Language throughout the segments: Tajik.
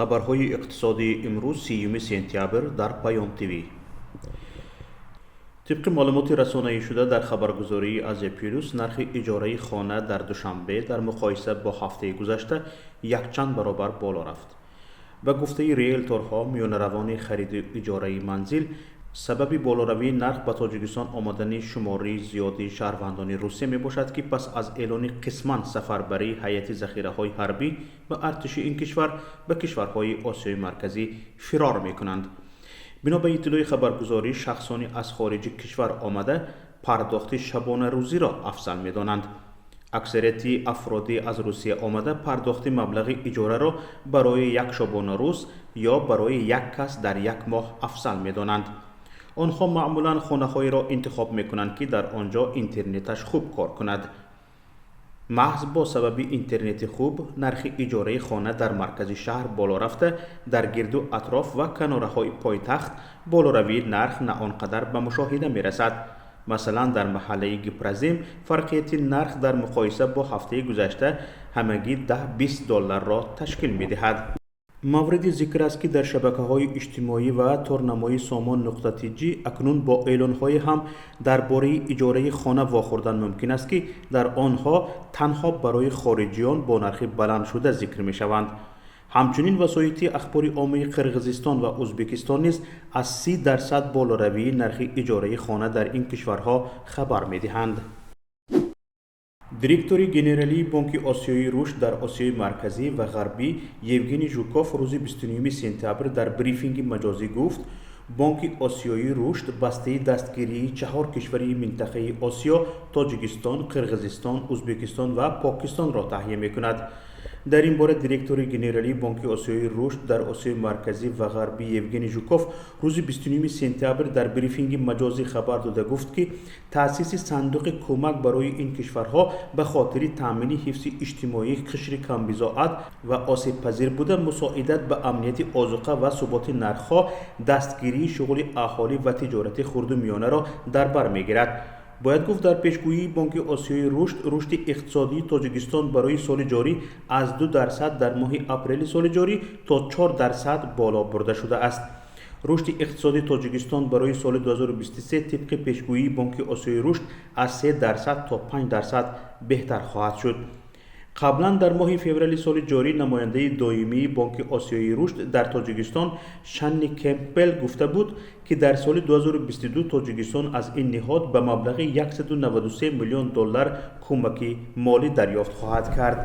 Хабарҳои иқтисодии имрӯз, 30 сентябр, дар Паём ТВ. Тибқи маълумоти расонаишуда дар хабаргузории Азия Плюс, нархи иҷораи хона дар Душанбе дар муқоиса бо ҳафтаи гузашта якчанд баробар боло рафт. Ба гуфтаи риелторҳо, миёнаравони хариду иҷораи манзил, сабаби болоравии нарх ба Тоҷикистон омадани шумораи зиёди шаҳрвандони Русия мебошад, ки пас аз эълони қисман сафарбарии ҳайати захираҳои ҳарбӣ ва артиши ин кишвар ба кишварҳои Осиёи Марказӣ фирор мекунанд. Бино ба иттилои хабаргузорӣ, шахсони аз хориҷи кишвар омада пардохти шабонарӯзиро афзал медонанд. Аксарияти афроди аз Русия омада пардохти маблағи иҷораро барои як шабонарӯз ё барои як кас дар як моҳ афзал медонанд. Онҳо маъмулан хонаҳоеро интихоб мекунанд, ки дар он ҷо интернеташ хуб кор кунад. Маҳз бо сабаби интернети хуб нархи иҷораи хона дар маркази шаҳр боло рафта, дар гирду атроф ва канораҳои пойтахт болоравии нарх на он қадар ба мушоҳида мерасад. Масалан, дар маҳаллаи Гипрозем фарқияти нарх дар муқоиса бо ҳафтаи гузашта ҳамагӣ 10-20 долларро ташкил медиҳад. Мавриди зикр аст, ки дар шабакаҳои иҷтимоӣ ва торнамои Сомон.тж акнун бо эълонҳое ҳам дар бораи иҷораи хона вохӯрдан мумкин аст, ки дар онҳо танҳо барои хориҷиён бо нархи баландшуда зикр мешаванд. Ҳамчунин васоити ахбори оммаи Қирғизистон ва Ӯзбекистон низ аз 30% болоравии нархи иҷораи хона дар ин кишварҳо хабар медиҳанд. Директори генералии Бонки Осиёии рушд дар Осиёи Марказӣ ва Ғарбӣ Евгений Жуков рӯзи 29 сентябр дар брифинги маҷозӣ гуфт, Бонки Осиёии рушд бастаи дастгирии чаҳор кишвари минтақаи Осиё: Тоҷикистон, Қирғизистон, Ӯзбекистон ва Покистонро таҳия мекунад. Дар ин бора директори генералии Бонки Осиёии рушд дар Осиёи Марказӣ ва Ғарбӣ Евгений Жуков рӯзи 29 сентябр дар брифинги маҷозӣ хабар дода гуфт, ки таъсиси сандуқи кӯмак барои ин кишварҳо ба хотири таъмини ҳифзи иҷтимоии қишри камбизоат ва осебпазир буда, мусоидат ба амнияти озуқа ва суботи нархҳо, дастгирии шуғли аҳолӣ ва тиҷорати хурду миёнаро дар бар мегирад. Бояд гуфт, дар пешгӯии Бонки Осиёи рушд рушди иқтисодии Тоҷикистон барои соли ҷорӣ аз 2% дар моҳи апрели соли ҷорӣ то 4% боло бурда шудааст. Рушди иқтисодии Тоҷикистон барои соли 2023 тибқи пешгӯии Бонки Осиёи рушд аз 3% то 5% беҳтар хоҳад шуд. Қаблан дар моҳи феврали соли ҷорӣ намояндаи доимии Бонки Осиёи рушд дар Тоҷикистон Шанни Кемпбел гуфта буд, ки дар соли 2022 Тоҷикистон аз ин ниҳод ба маблағи 193 миллион доллар кӯмаки молӣ дарёфт хоҳад кард.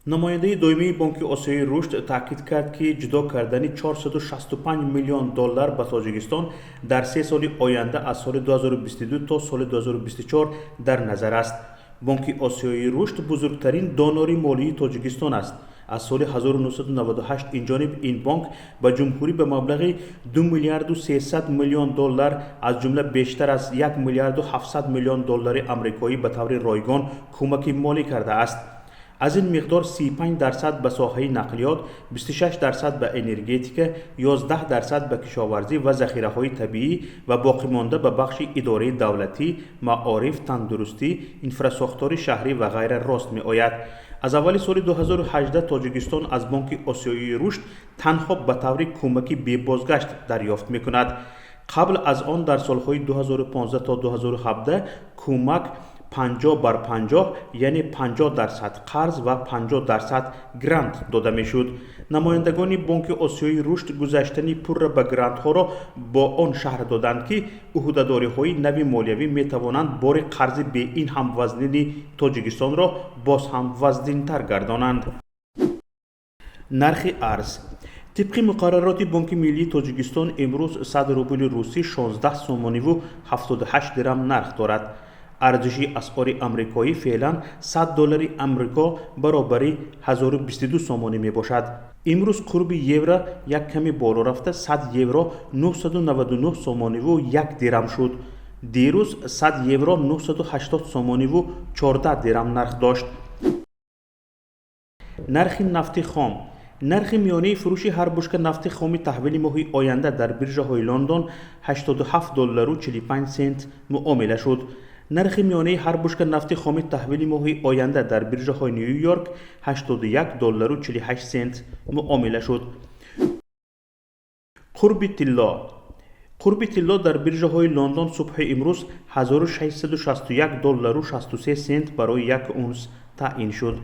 Намояндаи доимии Бонки Осиёи рушд таъкид кард, ки ҷудо кардани 465 миллион доллар ба Тоҷикистон дар 3 соли оянда, аз соли 2022 то соли 2024, дар назар аст. Бонки Осиёии рушд бузургтарин донори молии Тоҷикистон аст. Аз соли 1998 инҷониб ин бонк ба ҷумҳурӣ ба маблағи 2 миллиарду 300 миллион доллар, аз ҷумла бештар аз 1 миллиарду 700 миллион доллари амрикоӣ, ба таври ройгон кӯмаки молӣ кардааст. Аз ин миқдор 35% ба соҳаи нақлиёт, 26% ба энергетика, 11% ба кишоварзӣ ва захираҳои табиӣ ва боқимонда ба бахши идораи давлатӣ, маориф, тандурустӣ, инфрасохтори шаҳрӣ ва ғайра рост меояд. Аз аввали соли 2018 Тоҷикистон аз Бонки Осиёии рушд танҳо ба таври кӯмаки бебозгашт дарёфт мекунад. Қабл аз он дар солҳои 2015 то 2017 кӯмак 50 бар 50, яъне 50% қарз ва 50% грант дода мешуд. Намояндагони Бонки Осиёи рушд гузаштани пурра ба грантҳоро бо он шарҳ доданд, ки ӯҳдадориҳои нави молиявӣ метавонанд бори қарзи беин ҳам вазнини Тоҷикистонро боз ҳам вазнинтар гардонанд. Нархи арз. Тибқи муқаррароти Бонки Миллии Тоҷикистон, имрӯз 100 рубли русӣ 16 сомониву 78 дирам нарх дорад. Арзиши асъори амрикоӣ: феълан 100 доллари Амрико баробари 1022 сомонӣ мебошад. Имрӯз қурби евро як каме боло рафта, 100 евро 999 сомониву 1 дирам шуд. Дирӯз 100 евро 980 сомониву 14 дирам нарх дошт. Нархи нафти хом. Нархи миёнаи фурӯши ҳар бушка нафти хоми таҳвили моҳи оянда дар биржаҳои Лондон 87 доллару 45 сент муомила шуд. Нархи миёнаи ҳар бушка нафти хоми таҳвили моҳи оянда дар биржаҳои Ню-Йорк 81 доллару 48 сент муомила шуд. Қурби тилло. Қурби тилло дар биржаҳои Лондон субҳи имрӯз 1661 доллару 63 сент барои як унс таъин шуд.